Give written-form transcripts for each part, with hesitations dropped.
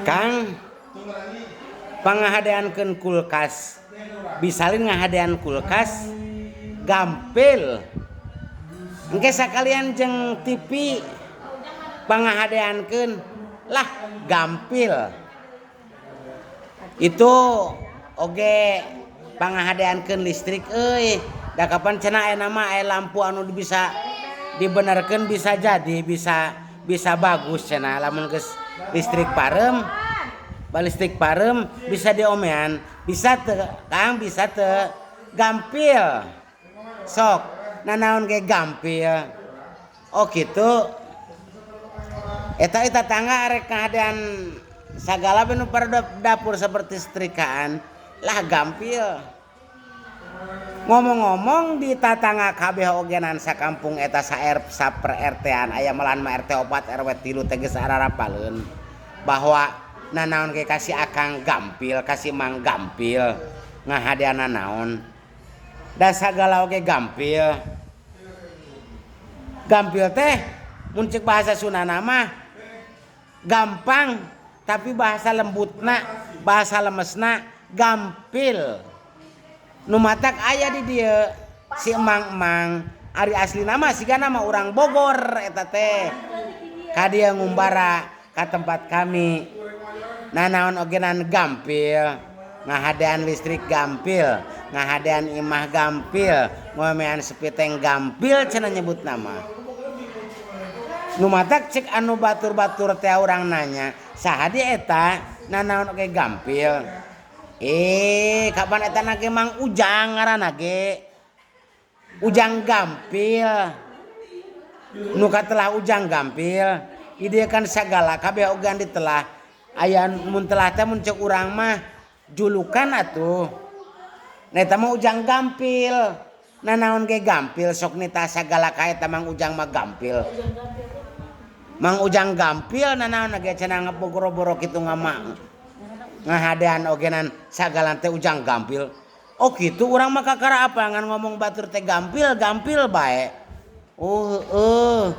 Kang, pangahadeankeun kulkas, bisalin ngahadean kulkas gampil. Engke sakalian jeung TV pangahadeankeun lah gampil. Itu oge pangahadeankeun listrik euy. Da kapan cenah aya nama aya lampu anu bisa dibenerkeun, bisa jadi bisa bisa bagus cenah. Lamun geus listrik parem, listrik parem bisa diomean. Bisa teu, Kang? Bisa teu? Gampil. Sok nanaon ge gampil. Oh gitu. Eta eta tangga arek ngahadean sagala nu dapur seperti setrikaan lah gampil. Ngomong-ngomong di tatangga kabeh ogenan sakampung eta sa R saper RT-an aya, malahan mah RT 4 RW 3 teh geus ararapaleun bahwa nanaon ge kasih Akang gampil, kasih Mang gampil ngahadeana naon da sagala oge gampil. Gampil teh mun cek bahasa Sundana mah gampang, tapi bahasa lembutna, bahasa lemesna gampil. Nu matak aya di dieu si emang-emang, ari asli nama siga nama urang Bogor eta teh ka dieu ngumbara ka tempat kami. Nanaon ogenan gampil, ngahadean listrik gampil, ngahadean imah gampil, ngomean sepiteng gampil cenah nyebut nama. Nu matak cek anu batur-batur teh urang nanya saha di eta nanaon oge gampil. Eh, kapan eta na ge Mang Ujang ngaranna ge. Ujang Gampil. Nu katelah Ujang Gampil, ieu kan sagala kabeh oge ditelah. Aya mun telah teh mun cek urang mah julukan atuh. Nah, eta mah Ujang Gampil. Nanaon ge gampil, sok nita sagala ka eta Mang Ujang mah gampil. Mang Ujang Gampil nanaon ge cenah ngabogoro-boro kitu ngama ngahadean ogenan sagala teh Ujang Gampil. Oh gitu, urang mah kakara apa ngan ngomong batur teh gampil gampil bae. Oh heueuh,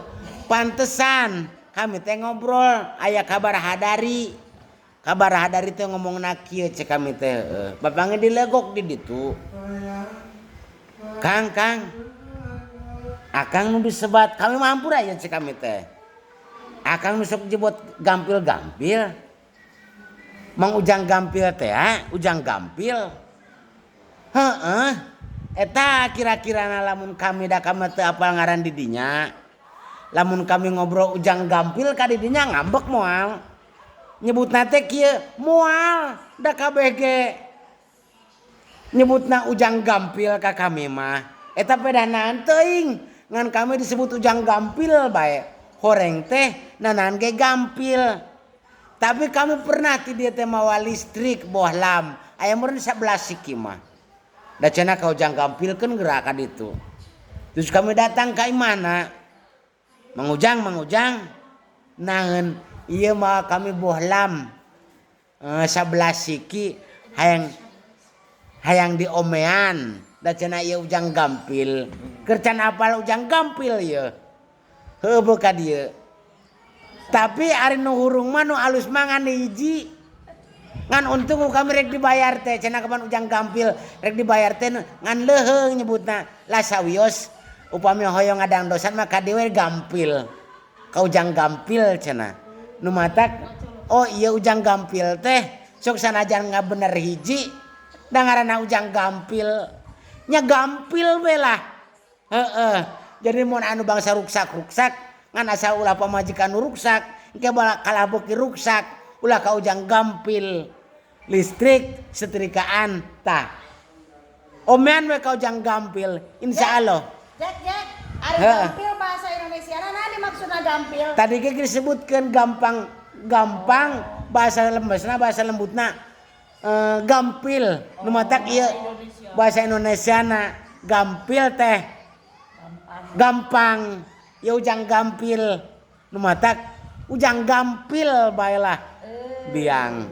pantesan kami teh ngobrol aya kabar hadari. Kabar hadari teh ngomongna kieu cek kami teh heueuh. Bapange dilegok di ditu. Kang, Kang. Akang nu disebat kami mampu aya cek kami teh. Akang nu sok jebot gampil-gampil. Mang Ujang Gampil teh, ha? Ujang Gampil. Heeh. Eta kira-kira lamun kami da kami teu apal ngaran di dinya. Lamun kami ngobrol Ujang Gampil ka di dinya ngambek moal. Nyebutna teh kieu moal da kabeh ge nyebutna Ujang Gampil ka kami mah. Eta pedanan teuing ngan kami disebut Ujang Gampil bae. Horeng teh nanan ge gampil. Tapi kami pernah ti dieu teh mawa listrik bohlam. Aya meureun 11 siki mah. Da cenah ka Ujang Gampil keun geura ka ditu. Terus kami datang ka imahna. Mang Ujang, Mang Ujang. Naeun ieu mah kami bohlam. 11 siki hayang hayang diomean. Da cenah ieu Ujang Gampil. Keur can apal Ujang Gampil ieu. Heueuh beuh ka dieu. Tapi ari nu hurung mah nu alus mah ngan hiji. Ngan untung ku kami rek dibayar teh cenah kapan Ujang Gampil rek dibayar teh ngan leuheung nyebutna lah sawios upami hoyong ngadangdosan mah ka dieu we gampil. Ka Ujang Gampil cenah. Nu matak oh iya Ujang Gampil teh sok sanajan ngabener hiji da ngaranna Ujang Gampil. Nya gampil we lah. Heeh. Jadi mun anu bangsa ruksak-ruksak ngan asal ulah pamajikan nu ruksak, engke kalah beuki ruksak, ulah ka Ujang Gampil. Listrik setrikaan tah. Omean we ka Ujang Gampil, insyaallah. Jack, Jack, ari gampil bahasa Indonesia nah dimaksudna gampil? Tadi ge disebutkeun gampang, gampang bahasa lemesna, bahasa lembutna gampil. Nu matak ieu bahasa Indonesiana gampil teh gampang. Ya Ujang Gampil. Nu matak Ujang Gampil bae lah. Biang.